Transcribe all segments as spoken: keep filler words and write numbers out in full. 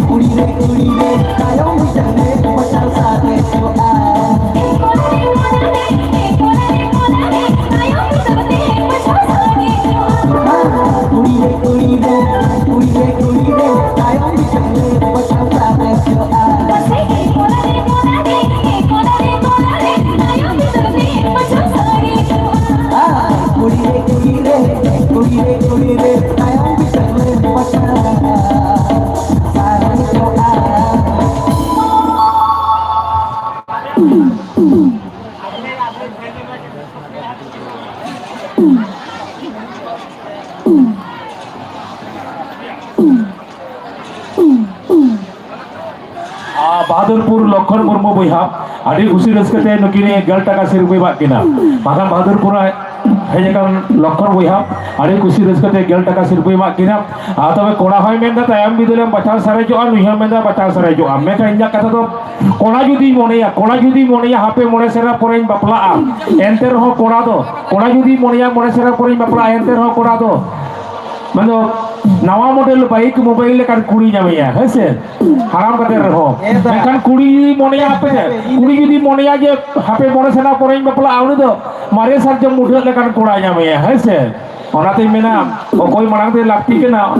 ᱠᱩᱲᱤ ᱨᱮ, ᱠᱩᱲᱤ ᱨᱮ, ᱛᱟᱭᱚᱢ ᱵᱤᱪᱟᱹᱨ ᱨᱮ ᱵᱟᱪᱷᱟᱣ ᱥᱟᱨᱮᱡᱚᱜᱼᱟ᱾ ᱠᱩᱲᱤ ᱨᱮ, ᱠᱩᱲᱤ ᱨᱮ, ᱠᱩᱲᱤ ᱨᱮ, ᱠᱩᱲᱤ ᱨᱮ, ᱛᱟᱭᱚᱢ ᱵᱤᱪᱟᱹᱨ ᱨᱮ ᱵᱟᱪᱷᱟᱣ ᱥᱟᱨᱮᱡᱚᱜᱼᱟ᱾ ᱠᱩᱲᱤ ᱨᱮ, ᱠᱩᱲᱤ ᱨᱮ, ᱠᱩᱲᱤ ᱨᱮ, ᱠᱩᱲᱤ ᱨᱮ, ᱛᱟᱭᱚᱢ ᱵᱤᱪᱟᱹᱨ ᱨᱮ ᱵᱟᱪᱷᱟᱣ ᱥᱟᱨᱮᱡᱚᱜᱼᱟ᱾ ᱟᱨ ᱵᱟᱦᱟᱫᱩᱨᱯᱩᱨ ᱞᱚᱠᱠᱷᱚᱱ ᱢᱩᱨᱢᱩ ᱵᱚᱭᱦᱟ, ᱟᱹᱰᱤ ᱠᱩᱥᱤ ᱨᱟᱹᱥᱠᱟᱹ ᱛᱮ ᱱᱩᱠᱤᱱ ᱜᱮᱞ ᱴᱟᱠᱟ ᱥᱤᱨᱯᱟᱹᱭ ᱮᱢᱟᱜ ᱠᱤᱱᱟ᱾ ᱵᱟᱠᱷᱟᱱ ᱵᱟᱦᱟᱫᱩᱨᱯᱩᱨ ᱦᱮᱡ ᱟᱠᱟᱱ ᱞᱚᱠᱠᱷᱚᱱ ᱵᱚᱭᱦᱟ, ᱟᱹᱰᱤ ᱠᱩᱥᱤ ᱨᱟᱹᱥᱠᱟᱹ ᱛᱮ ᱜᱮᱞ ᱴᱟᱠᱟ ᱥᱤᱨᱯᱟᱹᱭ ᱮᱢᱟᱜ ᱠᱤᱱᱟ᱾ ᱟᱨ ᱛᱚᱵᱮ ᱠᱚᱲᱟ ᱦᱚᱸᱭ ᱢᱮᱱᱫᱟ, ᱛᱟᱭᱚᱢ ᱵᱤᱫᱟᱹᱞᱮᱢ ᱵᱟᱪᱷᱟᱣ ᱥᱟᱨᱮᱡᱚᱜᱼᱟ, ᱱᱩᱭ ᱦᱚᱸ ᱢᱮᱱᱫᱟ ᱵᱟᱪᱷᱟᱣ ᱥᱟᱨᱮᱡᱚᱜᱼᱟ᱾ ᱢᱮᱱᱠᱷᱟᱱ ᱤᱧᱟᱹᱜ ᱠᱟᱛᱷᱟ ᱫᱚ, ᱠᱚᱲᱟ ᱡᱩᱫᱤ ᱢᱚᱱᱮᱭᱟ, ᱠᱚᱲᱟ ᱡᱩᱫᱤ ᱢᱚᱱᱮᱭᱟ ᱦᱟᱯᱮ ᱢᱚᱬᱮ ᱥᱮᱨᱢᱟ ᱯᱚᱨᱮᱧ ᱵᱟᱯᱞᱟᱜᱼᱟ, ᱮᱱᱛᱮ ᱨᱮᱦᱚᱸ ᱠᱚᱲᱟ ᱫᱚ, ᱠᱚᱲᱟ ᱡᱩᱫᱤ ᱢᱚᱱᱮᱭᱟ ᱢᱚᱬᱮ ᱥᱮᱨᱢᱟ ᱯᱚᱨᱮᱧ ᱵᱟᱯᱞᱟᱜᱼᱟ, ᱮᱱᱛᱮ ᱨᱮᱦᱚᱸ ᱠᱚᱲᱟ ᱫᱚ ᱢᱮᱱᱫᱚ ᱱᱟᱣᱟ ᱢᱚᱰᱮᱞ ᱵᱟᱭᱤᱠ ᱢᱳᱵᱟᱭᱤᱞ ᱞᱮᱠᱟᱱ ᱠᱩᱲᱤ ᱧᱟᱢᱮᱭᱟ, ᱦᱮᱸ ᱥᱮ? ᱦᱟᱲᱟᱢ ᱠᱟᱛᱮ ᱨᱮᱦᱚᱸ᱾ ᱮ ᱫᱟ᱾ ᱢᱮᱱᱠᱷᱟᱱ ᱠᱩᱲᱤ ᱡᱩᱫᱤ ᱢᱚᱱᱮᱭᱟ, ᱦᱟᱯᱮ ᱥᱮ, ᱠᱩᱲᱤ ᱡᱩᱫᱤ ᱢᱚᱱᱮᱭᱟ ᱡᱮ ᱦᱟᱯᱮ ᱢᱚᱬᱮ ᱥᱮᱨᱢᱟ ᱯᱚᱨᱮᱧ ᱵᱟᱯᱞᱟᱜᱼᱟ, ᱩᱱᱤ ᱫᱚ ᱢᱟᱨᱮ ᱥᱟᱨᱡᱚᱢ ᱢᱩᱰᱷᱟᱹᱜ ᱞᱮᱠᱟᱱ ᱠᱚᱲᱟᱭ ᱧᱟᱢᱮᱭᱟ, ᱦᱮᱸ ᱥᱮ? ᱚᱱᱟᱛᱤᱧ ᱢᱮᱱᱟ, ᱚᱠᱚᱭ ᱢᱟᱲᱟᱝ ᱛᱮ ᱞᱟᱹᱠᱛᱤ ᱠᱟᱱᱟ,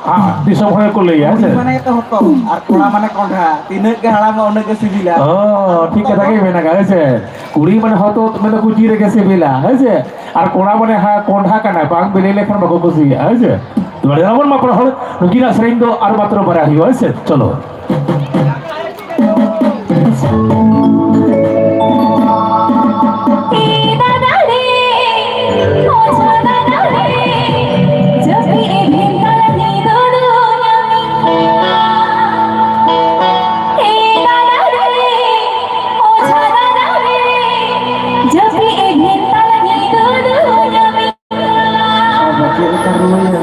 ᱟ, ᱫᱤᱥᱚᱢ ᱦᱚᱲ ᱜᱮᱠᱚ ᱞᱟᱹᱭᱟ, ᱦᱮᱸ ᱥᱮ? ᱠᱩᱲᱤ ᱢᱟᱱᱮ ᱜᱮᱛᱚ ᱦᱚᱛᱚᱫ, ᱟᱨ ᱠᱚᱲᱟ ᱢᱟᱱᱮ ᱠᱚᱸᱰᱷᱟ᱾ ᱛᱤᱱᱟᱹᱜ ᱜᱮ ᱦᱟᱲᱟᱢᱚᱜ, ᱩᱱᱟᱹᱜ ᱜᱮ ᱥᱤᱵᱤᱞᱟ᱾ ᱚ, ᱴᱷᱤᱠ ᱠᱟᱛᱷᱟ ᱜᱮ ᱢᱮᱱᱟᱜᱼᱟ, ᱦᱮᱸ ᱥᱮ? ᱠᱩᱲᱤ ᱢᱟᱱᱮ ᱦᱚᱛᱚᱫ, ᱢᱟᱱᱮ ᱠᱩᱪᱤ ᱨᱮᱜᱮ ᱥᱤᱵᱤᱞᱟ, ᱦᱮᱸ ᱥᱮ? ᱟᱨ ᱠᱚᱲᱟ ᱢᱟᱱᱮ ᱦᱟ-, ᱠᱚᱸᱰᱷᱟ ᱠᱟᱱᱟ, ᱵᱟᱝ ᱵᱤᱞᱤ ᱞᱮᱠᱷᱟᱱ ᱵᱟᱠᱚ ᱠᱩᱥᱤᱭᱟᱜᱼᱟ, ᱦᱮᱸ ᱥᱮ? ᱱᱚᱰᱮ ᱟᱵᱚᱱ ᱢᱟ ᱯᱟᱲᱦᱟᱣ, ᱱᱩᱠᱤᱱᱟᱜ ᱥᱮᱨᱮᱧ ᱫᱚ ᱟᱨ ᱢᱟᱛᱨᱚ ᱵᱟᱨᱭᱟ ᱦᱩᱭᱩᱜᱼᱟ, ᱦᱮᱸ ᱥᱮ? ᱪᱚᱞᱚ᱾ ᱟᱫᱚ ᱪᱮᱫ ᱞᱮᱠᱟ ᱨᱩᱣᱟᱹᱭᱟ?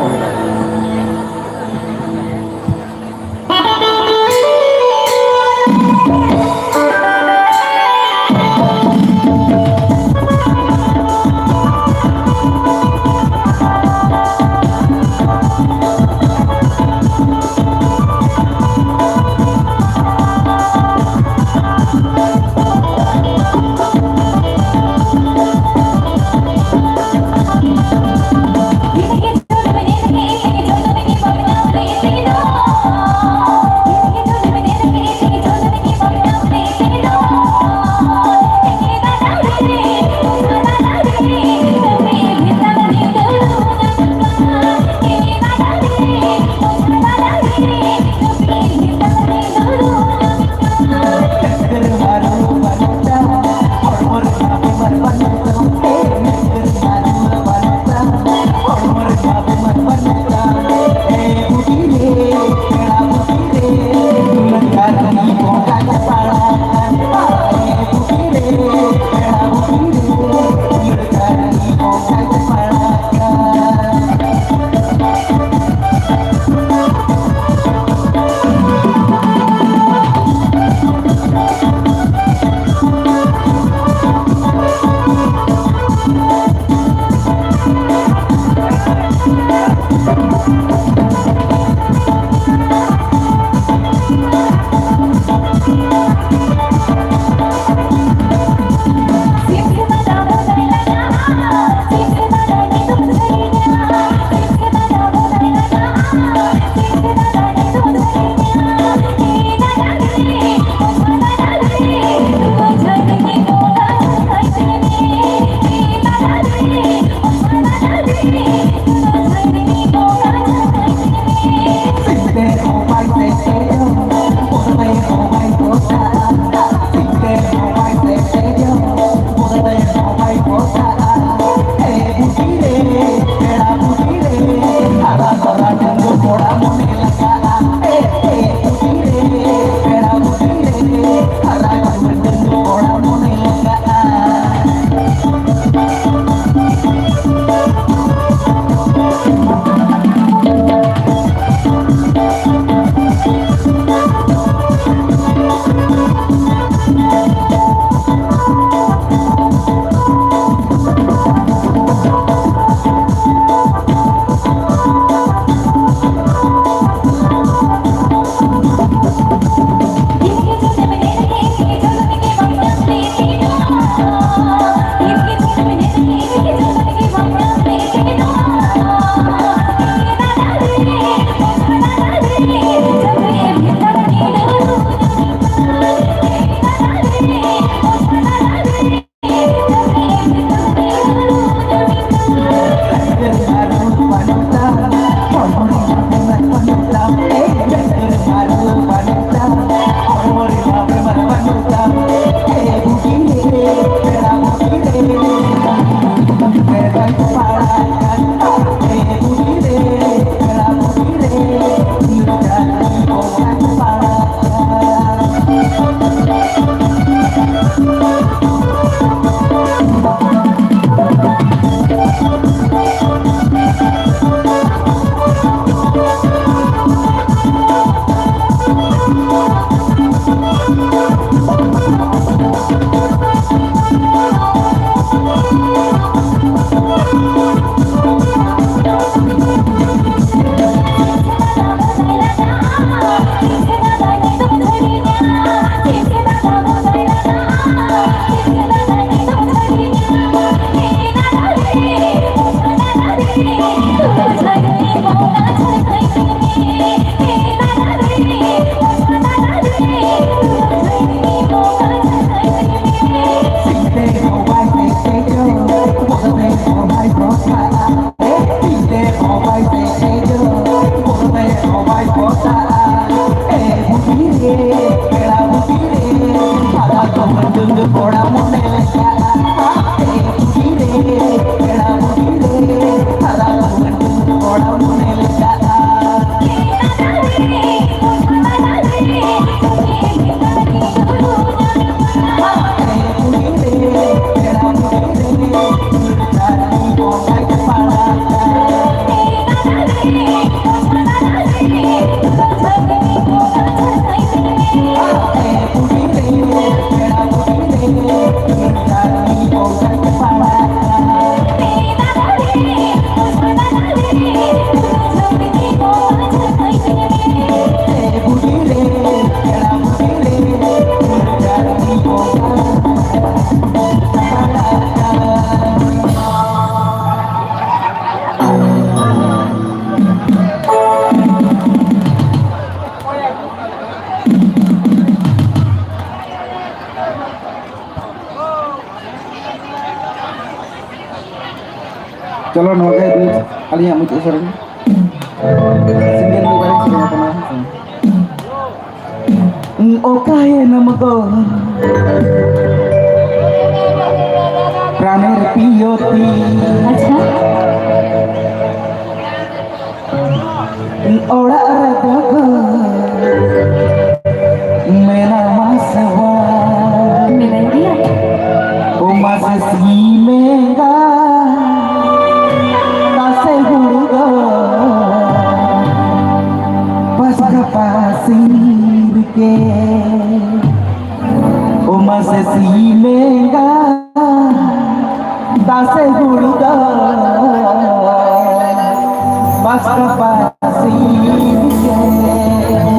ᱪᱚᱞᱚ, ᱱᱚᱣᱟ ᱜᱮ ᱟᱹᱞᱤᱧᱟᱜ ᱢᱩᱪᱟᱹᱫ ᱥᱮᱨᱮᱧ᱾ ᱥᱤᱝᱜᱮᱞ ᱢᱤᱫ ᱵᱟᱨ ᱥᱮᱨᱮᱧ ᱠᱟᱱᱟ, ᱦᱮᱸ ᱥᱮ᱾ ᱚᱠᱟᱭᱮᱱᱟᱢ ᱜᱚ? ᱯᱨᱟᱱᱮᱨ ᱯᱤᱭᱚᱛᱤ᱾ ᱟᱪᱪᱷᱟ᱾ ᱚᱲᱟᱜ ᱨᱮᱫᱚ ᱜᱚ ᱢᱮᱱᱟᱢᱟ ᱥᱮ ᱵᱟᱝ? ᱢᱮᱱᱟᱭ ᱜᱮᱭᱟ᱾ ᱚ ᱢᱟᱥᱮ ᱥᱤᱢ ᱮᱸᱜᱟ, ᱛᱟᱥᱮ ᱦᱩᱲᱩ ᱫᱚ ᱯᱟᱥᱠᱟ ᱯᱟᱥᱤᱨ ᱜᱮ᱾ ᱚ ᱢᱟᱥᱮ ᱥᱤᱢ ᱮᱸᱜᱟ, ᱛᱟᱥᱮ ᱦᱩᱲᱩ ᱫᱚ ᱯᱟᱥᱠᱟ ᱯᱟᱥᱤᱨ ᱜᱮ᱾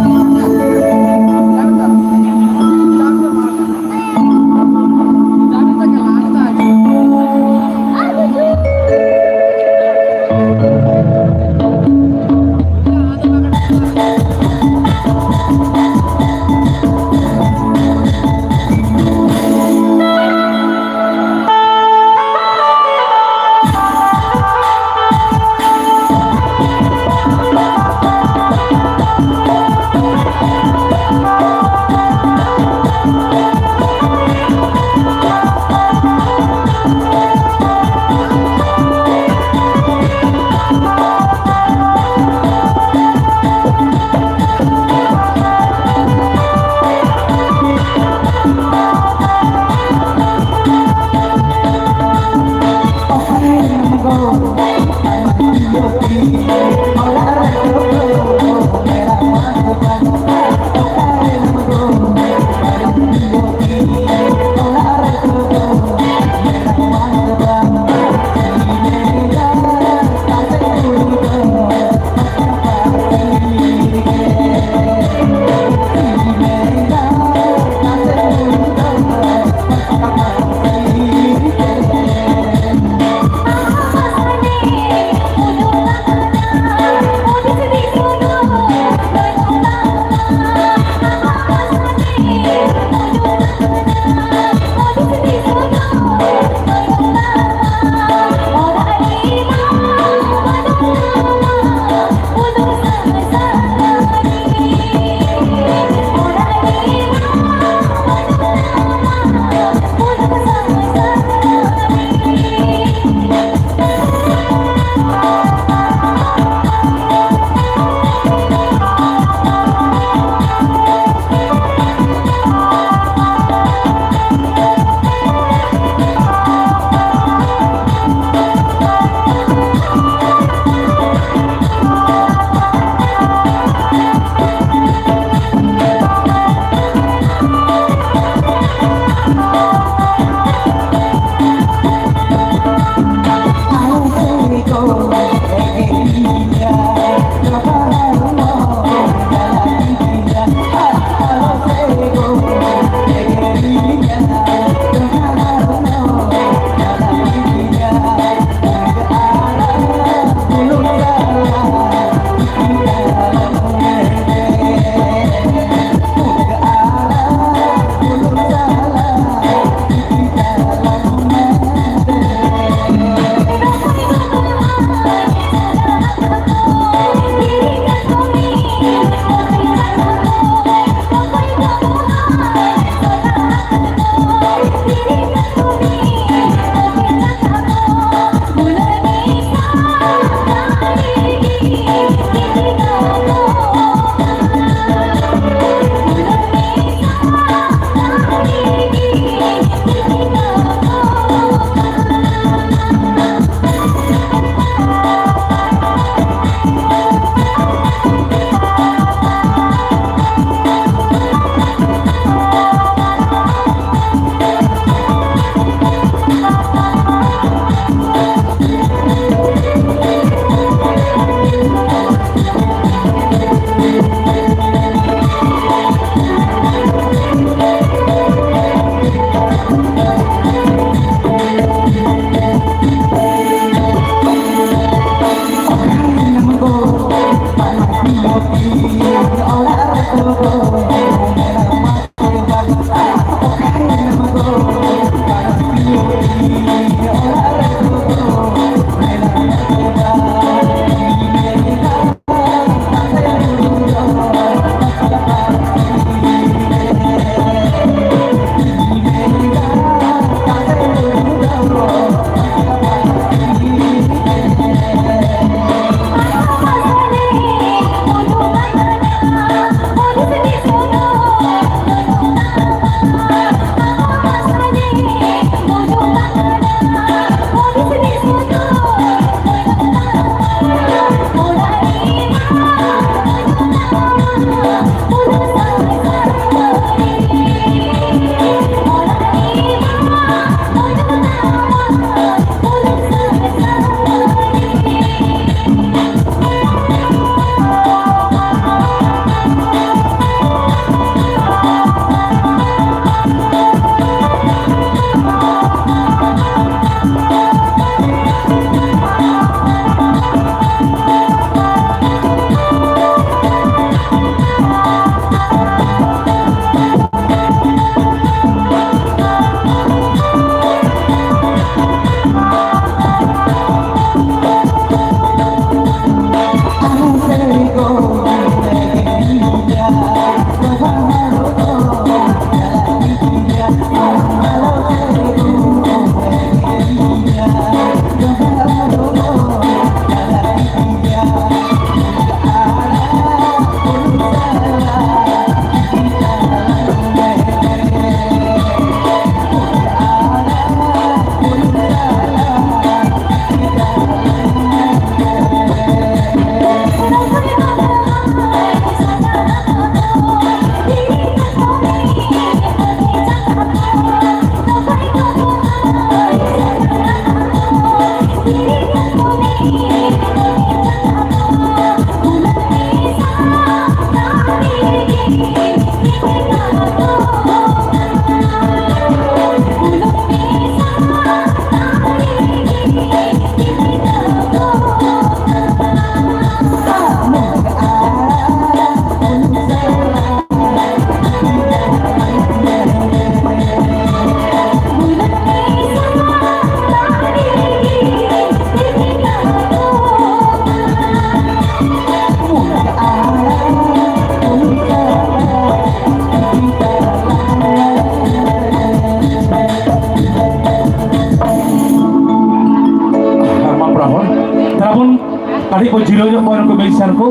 ᱠᱟᱹᱴᱤᱡ ᱠᱚ ᱡᱤᱨᱟᱹᱣ ᱧᱚᱜ ᱠᱚᱣᱟ ᱱᱩᱠᱩ ᱢᱤᱭᱩᱡᱤᱥᱤᱭᱟᱱ ᱠᱚ᱾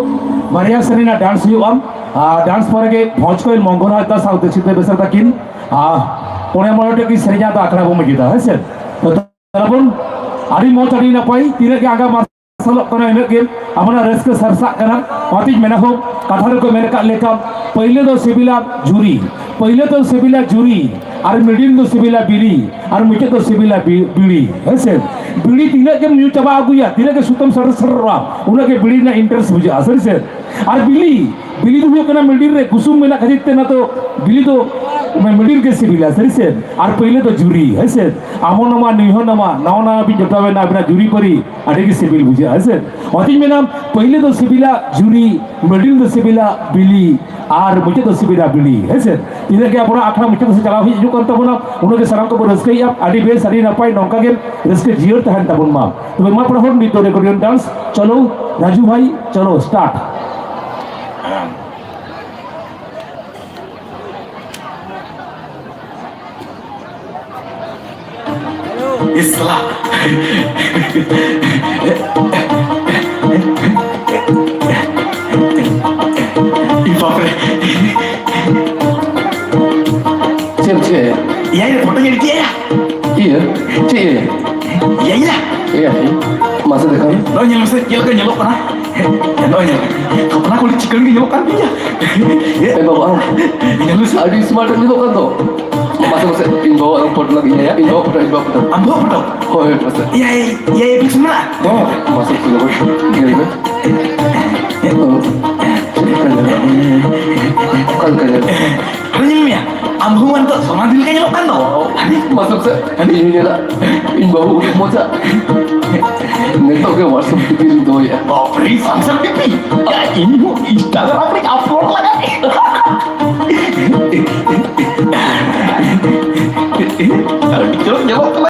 ᱵᱟᱨᱭᱟ ᱥᱮᱨᱮᱧ ᱨᱮᱱᱟᱜ ᱰᱟᱱᱥ ᱦᱩᱭᱩᱜᱼᱟ᱾ ᱟᱨ ᱰᱟᱱᱥ ᱯᱚᱨᱮ ᱜᱮ ᱵᱷᱚᱸᱡᱽ ᱠᱚᱭᱮᱞ ᱢᱚᱝᱜᱚᱞ ᱦᱟᱸᱥᱫᱟ ᱥᱟᱶᱛᱮ ᱥᱤᱛᱟᱹ ᱵᱮᱥᱨᱟ ᱛᱟᱹᱠᱤᱱ, ᱟᱨ ᱯᱚᱱᱮ ᱢᱚᱬᱮ ᱴᱤ ᱥᱮᱨᱮᱧ ᱫᱚ ᱟᱠᱷᱲᱟ ᱵᱚᱱ ᱢᱩᱪᱟᱹᱫᱟ, ᱦᱮᱸ ᱥᱮ? ᱛᱚ ᱛᱟᱦᱞᱮ ᱵᱚᱱ, ᱟᱹᱰᱤ ᱢᱚᱡᱽ, ᱟᱹᱰᱤ ᱱᱟᱯᱟᱭ, ᱛᱤᱱᱟᱹᱜ ᱜᱮ ᱟᱸᱜᱟ ᱢᱟᱨᱥᱟᱞᱚᱜ ᱠᱟᱱᱟ, ᱤᱱᱟᱹᱜ ᱜᱮ ᱟᱵᱚᱱᱟᱜ ᱨᱟᱹᱥᱠᱟᱹ ᱥᱟᱨᱥᱟᱜ ᱠᱟᱱᱟ᱾ ᱚᱱᱟᱛᱤᱧ ᱢᱮᱱᱟ, ᱦᱳ, ᱠᱟᱛᱷᱟ ᱨᱮᱠᱚ ᱢᱮᱱ ᱟᱠᱟᱫ ᱞᱮᱠᱟ, ᱯᱟᱹᱭᱞᱟᱹ ᱫᱚ ᱥᱤᱵᱤᱞᱟ ᱡᱷᱩᱨᱤ, ᱯᱟᱹᱭᱞᱟᱹ ᱫᱚ ᱥᱤᱵᱤᱞᱟ ᱡᱷᱩᱨᱤ, ᱟᱨ ᱢᱤᱰᱤᱞ ᱫᱚ ᱥᱤᱵᱤᱞᱟ ᱵᱤᱞᱤ, ᱟᱨ ᱢᱩᱪᱟᱹᱫ ᱫᱚ ᱥᱤᱵᱤᱞᱟ ᱵᱤ-, ᱵᱤᱲᱤ, ᱦᱮᱸ ᱥᱮ? ᱵᱤᱲᱤ ᱛᱤᱱᱟᱹᱜ ᱜᱮᱢ ᱧᱩ ᱪᱟᱵᱟ ᱟᱹᱜᱩᱭᱟ, ᱛᱤᱱᱟᱹᱜ ᱜᱮ ᱥᱩᱛᱟᱹᱢ ᱥᱮᱴᱮᱨ ᱥᱮᱴᱮᱨᱚᱜᱼᱟ, ᱩᱱᱟᱹᱜ ᱜᱮ ᱵᱤᱲᱤ ᱨᱮᱱᱟᱜ ᱤᱱᱴᱟᱨᱮᱥᱴ ᱵᱩᱡᱷᱟᱹᱜᱼᱟ, ᱥᱟᱹᱨᱤ ᱥᱮ? ᱟᱨ ᱵᱤᱞᱤ, ᱵᱤᱞᱤ ᱫᱚ ᱦᱩᱭᱩᱜ ᱠᱟᱱᱟ ᱢᱤᱰᱤᱞ ᱨᱮ ᱠᱩᱥᱩᱢ ᱢᱮᱱᱟᱜ ᱠᱷᱟᱹᱛᱤᱨ ᱛᱮ ᱚᱱᱟ ᱫᱚ ᱵᱤᱞᱤ ᱫᱚ ᱢᱤᱰᱤᱞ ᱜᱮ ᱥᱤᱵᱤᱞᱟ, ᱥᱟᱹᱨᱤ ᱥᱮ? ᱟᱨ ᱯᱟᱹᱭᱞᱟᱹ ᱫᱚ ᱡᱷᱩᱨᱤ, ᱦᱮᱸ ᱥᱮ? ᱟᱢᱚ ᱱᱟᱢᱟ, ᱱᱩᱭᱦᱚ ᱱᱟᱢᱟ, ᱱᱟᱣᱟ ᱱᱟᱣᱟ ᱵᱤᱱ ᱡᱚᱴᱟᱣᱮᱱᱟ, ᱟᱹᱵᱤᱱᱟᱜ ᱡᱩᱨᱤ ᱯᱟᱹᱨᱤ ᱟᱹᱰᱤ ᱜᱮ ᱥᱤᱵᱤᱞ ᱵᱩᱡᱷᱟᱹᱜᱼᱟ, ᱦᱮᱸ ᱥᱮ? ᱚᱱᱟᱛᱤᱧ ᱢᱮᱱᱟ, ᱯᱟᱹᱭᱞᱟᱹ ᱫᱚ ᱥᱤᱵᱤᱞᱟ ᱡᱷᱩᱨᱤ, ᱢᱤᱰᱤᱞ ᱫᱚ ᱥᱤᱵᱤᱞᱟ ᱵᱤᱞᱤ, ᱟᱨ ᱢᱩᱪᱟᱹᱫ ᱫᱚ ᱥᱤᱵᱤᱞᱟ ᱵᱤᱞᱤ, ᱦᱮᱸ ᱥᱮ? ᱛᱤᱱᱟᱹᱜ ᱜᱮ ᱟᱵᱚᱱᱟᱜ ᱟᱠᱷᱲᱟ ᱢᱩᱪᱟᱹᱫ ᱥᱮᱫ ᱪᱟᱞᱟᱣ ᱦᱤᱡᱩᱜ ᱠᱟᱱ ᱛᱟᱵᱚᱱᱟ, ᱩᱱᱟᱹᱜ ᱜᱮ ᱥᱟᱱᱟᱢ ᱠᱚᱵᱚᱱ ᱨᱟᱹᱥᱠᱟᱹᱭᱮᱫᱼᱟ᱾ ᱟᱹᱰᱤ ᱵᱮᱥ, ᱟᱹᱰᱤ ᱱᱟᱯᱟᱭ, ᱱᱚᱝᱠᱟ ᱜᱮ ᱨᱟᱹᱥᱠᱟᱹ ᱡᱤᱭᱟᱹᱲ ᱛᱟᱦᱮᱱ ᱛᱟᱵᱚᱱ ᱢᱟ᱾ ᱛᱚᱵᱮ ᱢᱟ ᱯᱟᱲᱦᱚᱱ ᱱᱤᱛ ᱫᱚ ᱨᱮᱠᱚᱨᱰᱤᱭᱟᱱ ᱰᱟᱱᱥ, ᱪᱚᱞᱚ ᱨᱟᱡᱩ ᱵᱷᱟᱭ, ᱪᱚᱞᱚ ᱥᱴᱟᱨᱴ᱾ ᱤᱥᱞᱟ᱾ ᱤ ᱵᱟᱯ ᱨᱮ᱾ ᱪᱮᱫ ᱮᱢ ᱪᱤᱠᱟᱹᱭᱟ? ᱮᱭᱟᱭ ᱨᱮ ᱯᱷᱳᱴᱳᱧ ᱮᱰᱤᱴ ᱮᱭᱟ᱾ ᱤᱭᱟᱹ? ᱪᱮᱫ ᱤᱭᱟᱹ? ᱮᱭᱟᱭ ᱭᱟ᱾ ᱮᱭᱟᱭ? ᱢᱟᱥᱮ ᱫᱮᱠᱷᱟᱣ ᱢᱮ᱾ ᱱᱚᱜᱼᱚᱭ ᱧᱮᱞ ᱢᱮᱥᱮ, ᱪᱮᱫ ᱞᱮᱠᱟ ᱧᱮᱞᱚᱜ ᱠᱟᱱᱟ? ᱱᱚᱜᱼᱚᱭ ᱧᱮᱞ ᱢᱮ᱾ ᱛᱷᱚᱯᱱᱟ ᱠᱚ ᱟᱹᱰᱤ ᱪᱤᱠᱟᱹᱲ ᱜᱮ ᱧᱮᱞᱚᱜ ᱠᱟᱱ ᱛᱤᱧᱟ᱾ ᱮ ᱵᱟᱵᱟ, ᱧᱮᱞ ᱢᱮᱥᱮ᱾ ᱟᱹᱰᱤ ᱥᱢᱟᱨᱴ ᱮᱢ ᱧᱮᱞᱚᱜ ᱠᱟᱱ ᱫᱚ᱾ ᱢᱟᱥᱮ, ᱢᱟᱥᱮ, ᱤᱧ ᱵᱟᱵᱟ ᱯᱷᱳᱴᱳ ᱞᱟᱹᱜᱤᱫ ᱤᱧ ᱟᱭᱟ᱾ ᱤᱧ ᱵᱟᱵᱟ ᱯᱷᱳᱴᱳ, ᱤᱧ ᱵᱟᱵᱟ ᱯᱷᱳᱴᱳ᱾ ᱟᱢ ᱵᱟᱵᱟ ᱯᱷᱳᱴᱳ? ᱦᱳᱭ, ᱦᱳᱭ, ᱢᱟᱥᱮ᱾ ᱮᱭᱟᱭ, ᱮᱭᱟᱭ ᱮᱯᱤᱠ ᱢᱮᱱᱟᱜᱼᱟ? ᱦᱮᱸ, ᱢᱟᱥᱮ, ᱧᱮᱞ ᱢᱮ᱾ ᱧᱮᱞ ᱢᱮ᱾ ᱚ, ᱪᱮᱫ ᱞᱮᱠᱟ ᱧᱮᱞᱚᱜ ᱠᱟᱱᱟ? ᱚᱠᱟ ᱞᱮᱠᱟ ᱧᱮᱞᱚᱜ ᱠᱟᱱᱟ? ᱟᱨ ᱧᱮᱞ ᱢᱮᱭᱟ, ᱟᱢ ᱵᱟᱹᱦᱩ ᱢᱟ ᱱᱤᱛᱚᱜ ᱥᱚᱱᱟ ᱫᱤᱞ ᱞᱮᱠᱟ ᱧᱮᱞᱚᱜ ᱠᱟᱱ ᱫᱚ᱾ ᱟᱨᱮ, ᱢᱟᱥᱮ, ᱢᱟᱥᱮ, ᱤᱧ ᱧᱮᱞᱟ, ᱤᱧ ᱵᱟᱹᱦᱩ ᱩᱱᱟᱹᱜ ᱢᱚᱡᱟ᱾ ᱱᱤᱛᱚᱜ ᱜᱮ WhatsApp ᱰᱤᱯᱤ ᱨᱤᱧ ᱫᱚᱦᱚᱭᱟ᱾ ᱵᱟᱯᱨᱮ, WhatsApp ᱰᱤᱯᱤ? ᱤᱧ ᱦᱚᱸ Instagram ᱨᱤᱧ ᱟᱯᱞᱳᱰ ᱞᱟᱜᱟ᱾ ᱟᱹᱰᱤ ᱪᱚᱨᱚᱠ ᱧᱮᱞᱚᱜ ᱠᱟᱱᱟ᱾